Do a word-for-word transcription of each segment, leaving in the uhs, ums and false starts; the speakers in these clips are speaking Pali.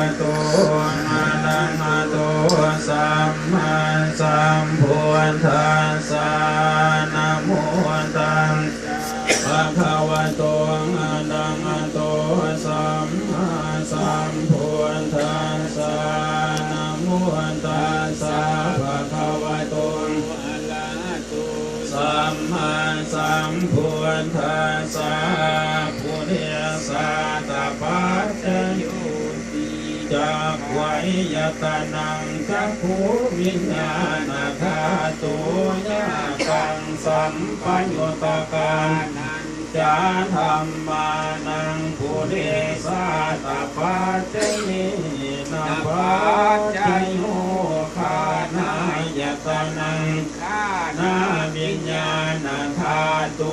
to arahato sammāsambuddhassa. Namo tassa bhagavato arahato sammāsambuddhassa. Namo tassa bhagavato arahato sammāsambuddhassa. Purejātapaccayoti cakkhuāyatanaṃ cakkhuviññāṇadhātu ñātaṃ sampayuttakānañca dhammānaṃ purejātapaccayena paccayo ghānāyatanaṃ ghānaviññāṇadhātu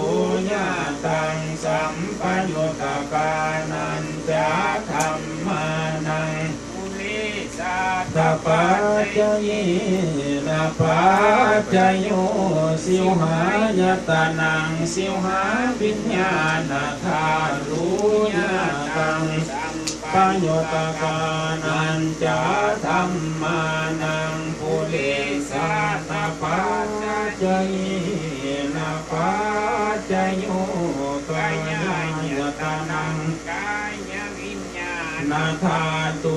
ñātaṃ sampayuttakānañca dhammānaṃ purejātapaccayena paccayo jivhāyatanaṃ jivhāviññāṇadhātu ñātaṃ sampayuttakānañca dhammānaṃ purejātapaccayena paccayo kāyāyatanaṃ kāyaviññāṇadhātu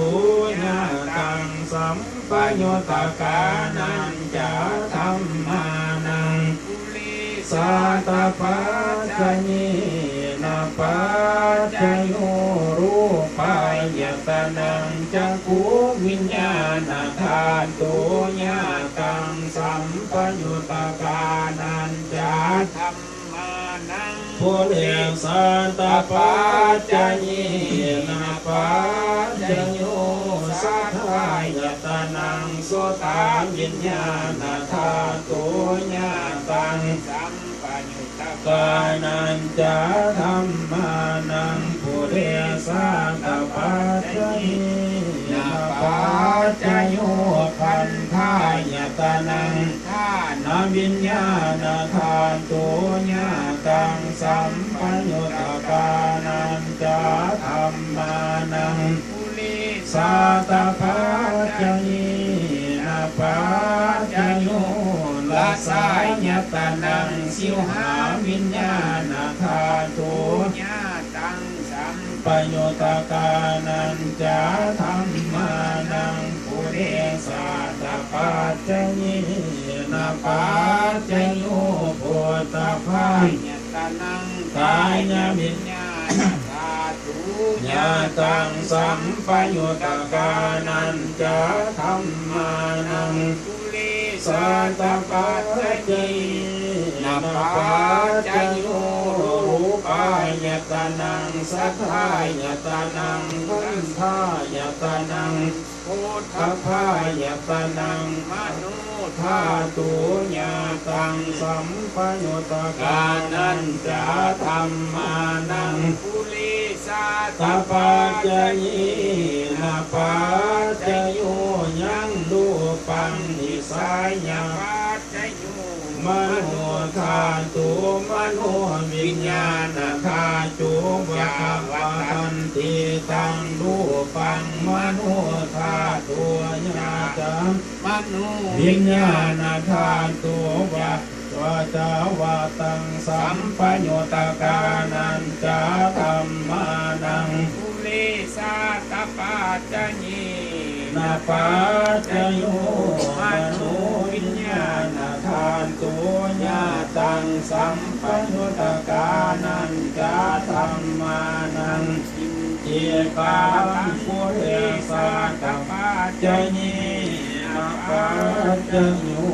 ñātaṃ sampayuttakānañca dhammānaṃ purejātapaccayena paccayo rūpāyatanaṃ cakkhuviññāṇadhātu ñātaṃ sampayuttakānañca dhammānaṃ purejātapaccayena paccayo saddāyatanaṃ sotaviññāṇadhātu ñātaṃ sampayuttakānañca dhammānaṃ purejātapaccayena paccayo gandhāyatanaṃ ghānaviññāṇadhātu ñātaṃ sampayuttakānañca dhammānaṃ purejātapaccayena paccayo rasāyatanaṃ jivhāviññāṇadhātu ñātaṃ sampayuttakānañca dhammānaṃ purejātapaccayena paccayo phoṭṭhabbāyatanaṃ kāyaviññāṇadhātu ñātaṃ sampayuttakānañca dhammānaṃ purejātapaccayena paccayo rūpāyatanaṃ saddāyatanaṃ gandhāyatanaṃ phoṭṭhabbāyatanaṃ manodhātu ñātaṃ sampayuttakānañca dhammānaṃ purejātapaccayena paccayo yaṃ rūpaṃ disaṃ manodhātu manoviññāṇadhātu vā taṃ rūpaṃ manodhātu ñātaṃ viññāṇadhātu vā ca vā taṃ sampayuttakānañca dhammānaṃ purejātapaccayena paccayo manoviññāṇadhātu ñātaṃ sampayuttakānañca dhammānaṃ kiñci kālaṃ purejātapaccayena paccayo